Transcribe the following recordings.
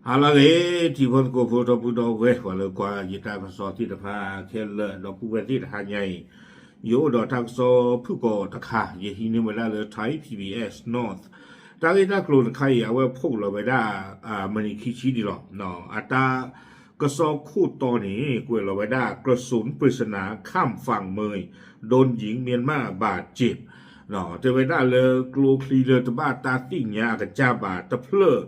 ဟါလၢအဂ့ၤ ထံဖိကီၢ်ဖိ ဒီပုၢ်ဒီဝဲၢ် ပှၤလၢကွၢ်ယတၢ်ကစီၣ်သ့ၣ်တဖၣ်ခဲလၢာ် ဒီပုၢ်ဝဲၢ်သ့ၣ်တဟါညါအံၤ, ယအိၣ်ဒီးတၢ်ကစီၣ်ဖုၣ်ကိာ်တခါ ယဟံးန့ၢ်ဝဲဒၣ်လၢ Thai PBS North တၢ်ဂ့ၢ်တၢ်ကျိၤတခါအံၤ အဝဲဖီၣ်လီၤဝဲဒၣ် မံးနံးခံဆံဒံးလီၤ. အတၢ်ကစီၣ်ခိၣ်တီန့ၣ် ကွဲးလီၤဝဲဒၣ် กระสุนปริศนาข้ามฝั่งเมย โดนหญิงเมียนมาบาดเจ็บ တဲဝဲဒၣ်လၢကျိချံလၢတဘၣ်တၢ်သ့ၣ်ညါအကစၢ်ဘၣ်တဖျၢၣ်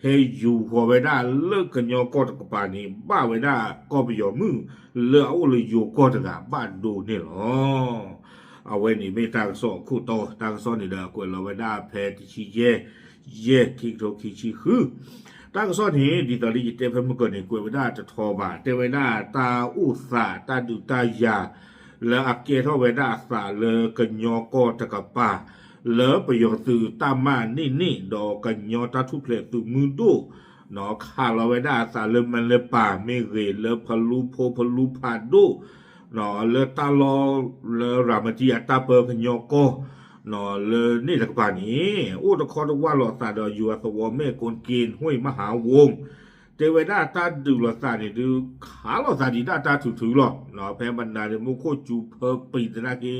ဟဲယူၤဃီၤဝဲဒၣ်လၢကညီကီၢ်တကပၤန့ၣ် ဘၣ်ဝဲဒၣ်ကီၢ်ပယီၤမုၣ်လၢအအိၣ်လၢယိၤကီၢ်တဂၤဘၣ်ဒိန့ၣ်လီၤ. အဝဲန့ၣ်မ့ၢ်တၢ်ကစီၣ်အခိၣ်တီ, တၢ်ကစီၣ်န့ၣ်ဒီးကွဲးလီၤဝဲဒၣ်ဖဲတဆံယဲၢ် ယဲၢ် ခံကထိခံဆံဃု တၢ်ကစီၣ်န့ၣ် ဒ်သိးလၢယတဲဖဲမုၢ်ကီၢ်န့ၣ် ကွဲးဝဲဒၣ်တထီဘၣ်, တဲဝဲဒၣ်တၢ်အိၣ်သးတၢ်ဒုးတၢ်ယၤ လၢအကဲထီၣ်ဝဲဒၣ်အသးလၢကညီကီၢ်တကပၤ လၢပယီၤသုးတၢ်မၤန့ၢ်န့ၣ် ဒီးကညီတၢ်ထူၣ်ဖျဲးသုးမုၢ်ဒိၣ် ခးလီၤဝဲဒၣ်အသးလၢမ့ၢ်လၢပၢ်မ့ၢ်ဂ့ၤ လၢဖလူဖိဖလူဖးဒိၣ် လၢတၢ်လီၢ်လၢရၤမတံအတၢ်ပၢကညီကီၢ် လၢန့ၣ်တကပၤန့ၣ် အိၣ်တခီတဝၢ်လိာ်သးဒီးယွၤသဝီမဲာ်ကိးက့ၣ် ဟွံၣ်မဟါဝိ တဲဝဲဒၣ်တၢ်ဒုးလိာ်သးန့ၣ်ဒုး ခးလိာ်သးဒံးဒၣ်တၢ်ထုးထုးလီၤ. ဖဲမနၤန့ၣ် မူခိၣ်စူၤဖၢပံၤသနာ်က့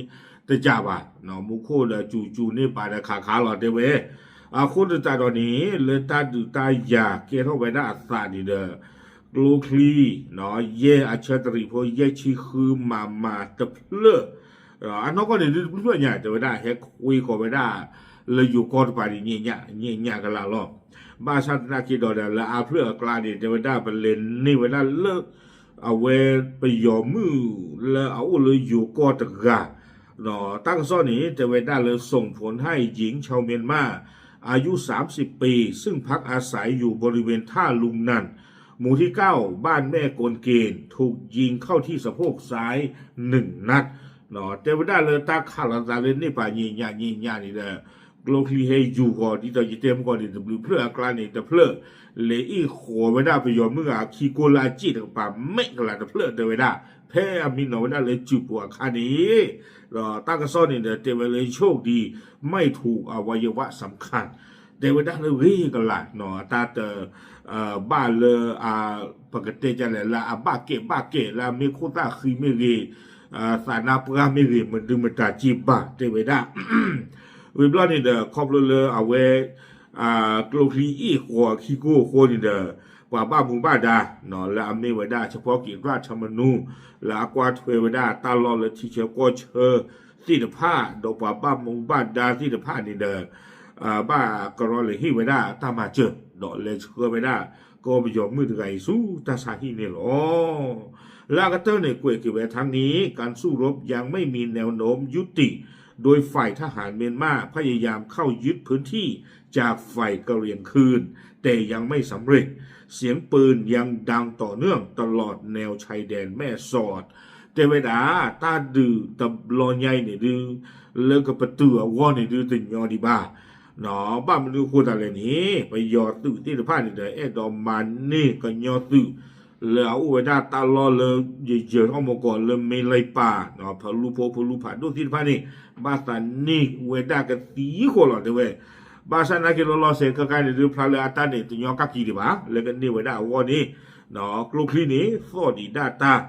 တစၢ်ဘၣ်, မူခိၣ်ဒီးစူၤစူၤန့ၢ်ပာ်ဒီးခးခးလီၤတဲဝဲ, အဃိသတးဒီးန့ၣ် လၢတၢ်ဒုးတၢ်ယၤကဲထီၣ်ဝဲဒၣ်အသးန့ၣ်ဒီး ကျိချံ ယဲၢ်အဆၢတရံးဖိ ယဲၢ်ဆံဃုမးမးတဖျၢၣ် အနီၢ်ကီၢ်န့ၣ်ဒုးတဖျၢၣ်ညါ တဲဝဲဒၣ်ဟဲခွ့ဃီၤဝဲဒၣ် လၢယိၤကီၢ်တကပၤန့ၣ် ညံးညၣ်ကလးလီၤ. ဘၣ်ဆၣ်သနာ်က့ဒီးဒီး လၢအါဖျၢၣ်အကျါန့ၣ် တဲဝဲဒၣ်ပလဲၤန့ၢ်ဝဲဒၣ်လၢ အဝဲပယီၤမုၣ်လၢအအိၣ်လၢယိၤကီၢ်တဂၤ တၢ်ကစီၣ်န့ၣ် တဲဝဲဒၣ်လၢ ส่งผลให้หญิงชาวเมียนมาอายุสามสิบปี ซึ่งพักอาศัยอยู่บริเวณท่าลุงนัน หมู่ที่เก้า บ้านแม่โกนเกณฑ์ ถูกยิงเข้าที่สะโพกซ้ายหนึ่งนัด တဲဝဲဒၣ်လၢတၢ်ခးလိာ်သးလၢန့ၢ်ပာ် ညံးညၣ်ညံးညၣ်န့ၣ်ဒီး ကျိချံဟဲယူၤဃီၤ ဒ်သိးယတဲမုၢ်ကီၢ်န့ၣ် တဘျုးဖျၢၣ်အကျါန့ၣ် တဖျၢၣ် လဲၤအ့ၣ်ဃီၤဝဲဒၣ်ပယီၤမုၣ်အခံကိလၢအစ့ၣ်တကပၤ မဲာ်ကလးတဖျၢၣ်တဲဝဲဒၣ် ဖဲအမံၤနီၤဝဲဒၣ်လၢစုပူၤအခါန့ၣ် ဒီးတၢ်ကစီၣ်န့ၣ်ဒီးတဲဝဲလၢ โชคดีไม่ถูกอวัยวะสำคัญ တဲဝဲဒၣ်လၢဂ့ၤကလး တၢ်တ ဘၣ်လၢ ပကတဲဒ်လဲၣ် လၢအဘၣ်ကဲးဘၣ်ကဲး လၢအမ့ၢ်ခိၣ်သၣ်ဃံမ့ၢ်ဂ့ၤ သးနါပှၢ်မ့ၢ်ဂ့ၤ မဒုမတၤစ့ၢ်ဘၣ် တဲဝဲဒၣ် ဝံၤဘျီန့ၣ်ဒီး ခီဖျိလၢအဝဲ ကျိချံအ့ၣ်ဃီၤအခံကိအဃိန့ၣ်ဒီး ပှၤဘၣ်မူဘၣ်ဒါ လၢအမ့ၢ်ဝဲဒၣ် เฉพาะกิจราชธรรมนูญ လၢအကွၢ်ထွဲဝဲဒၣ်တၢ်လီၢ်လၢထံဆၢကီၢ်ဆၢသ့ၣ်တဖၣ် ဒီးပှၤဘၣ်မူဘၣ်ဒါသ့ၣ်တဖၣ်န့ၣ်ဒီး ဘၣ်ကရီလဲၤဟ့ၣ်ဝဲဒၣ်တၢ်မၤစၢၤ ဒီးလဲၤဆှၢဝဲဒၣ် ကီၢ်ပယီၤမုၣ်တဂၤအံၤဆူတၢ်ဆါဟံၣ်န့ၣ်လီၤ. လၢအကတၢၢ်န့ၣ် ကွဲးက့ၤဝဲ ทั้งนี้ การสู้รบยังไม่มีแนวโน้มยุติ โดยฝ่ายทหารเมียนมาพยายามเข้ายึดพื้นที่จากฝ่ายกะเหรี่ยงคืน แต่ยังไม่สำเร็จ เสียงปืนยังดังต่อเนื่องตลอดแนวชายแดนแม่สอด တဲဝဲဒၣ် တၢ်ဒုးတဘျီညါအံၤန့ၣ်ဒုး လၢကပတုာ်အဂီၢ်န့ၣ်ဒုးတညီဒံးဘၣ် ဘၣ်မနုၤအဃိသတးလဲၣ်န့ၣ် ပယီၤသုးသ့ၣ်တဖၣ်န့ၣ်ဒီး အဲၣ်ဒိးမၤန့ၢ်ကညီသုး လၢအအိၣ်ဝဲဒၣ်တၢ်လီၢ်လၢ ယယၢၤထီၣ်မကီးလၢမ့ၢ်လံပၢ် ဖလူဖိဖလူဖးဒိၣ်သ့ၣ်တဖၣ်န့ၣ် ဘၣ်သးန့ၢ်ဝဲဒၣ်ကသံဃီလီၤတဲဝဲ ဘၣ်ဆၣ်သနာ်က့လီၤလီၤဆဲးခဲခါန့ၣ်ဒုး ဖျါလၢအတၢ်န့ၣ် တညီကၣ်ကံဒံးဘၣ် လၢကန့ၢ်ဝဲဒၣ်အဂီၢ်န့ၣ် ကျိချံန့ၣ် သီၣ်ဒံးဒၣ်တၢ်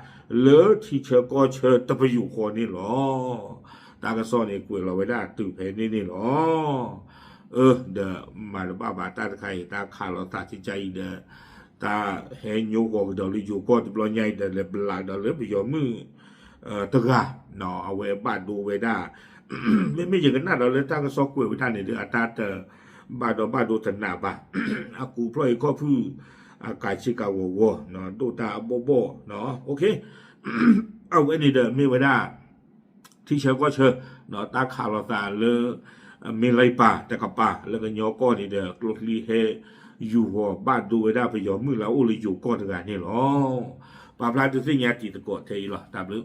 လၢထံဆၢကီၢ်ဆၢတပယူာ်ဃီန့ၣ်လီၤ. တၢ်ကစီၣ်န့ၣ် ကွဲးလီၤဝဲဒၣ်တုၤဖဲန့ၣ်န့ၣ်လီၤ. အၢ ဒီးမၤတဘၣ်ဘၣ်တၢ်တခါအံၤ တၢ်ခးလိာ်သးကကါအံၤဒီး တၢ်ဟဲညိကွီၤကဒီးလၢယိၤကီၢ်တဘျီညါအံၤဒီး လဲၤဘျးဒီးလၢပယီၤမုၣ်တဂၤ အဝဲဘၣ်ဒိဝဲဒၣ် မ့မ့ၢ်ယကနၣ်ဒီးလၢတၢ်ကစီၣ်ကွဲးဝဲဒၣ်န့ၣ်ဒီး အတၢ်တဘၣ်ဒီးဘၣ်ဒိတနးဘၣ် အကူးဖျီၣ်အံၤခီၣ်ဖုၣ် အကၤဆ့ကၤဂီၤဂီၤ ဒိၣ်တၢ်အဘီၣ်ဘီၣ် အဝဲန့ၣ်ဒီးမ့ၢ်ဝဲဒၣ် ထံဆၢကီၢ်ဆၢ တၢ်ခးလိာ်သးလၢ မ့ၢ်လံပၢ်တကပၤ လၢကညီကီၢ်န့ၣ်ဒီး ကျိချံဟဲယူၤဂီၤဘၣ်ဒိဝဲဒၣ်ပယီၤမုၣ်လၢအအိၣ်လၢယိၤကီၢ်တဂၤန့ၣ်လီၤ. ပာ်ဖျါဒုးသ့ၣ်ညါတံၤသကိးထဲအံၤလီၤ. တၢ်ဘျုး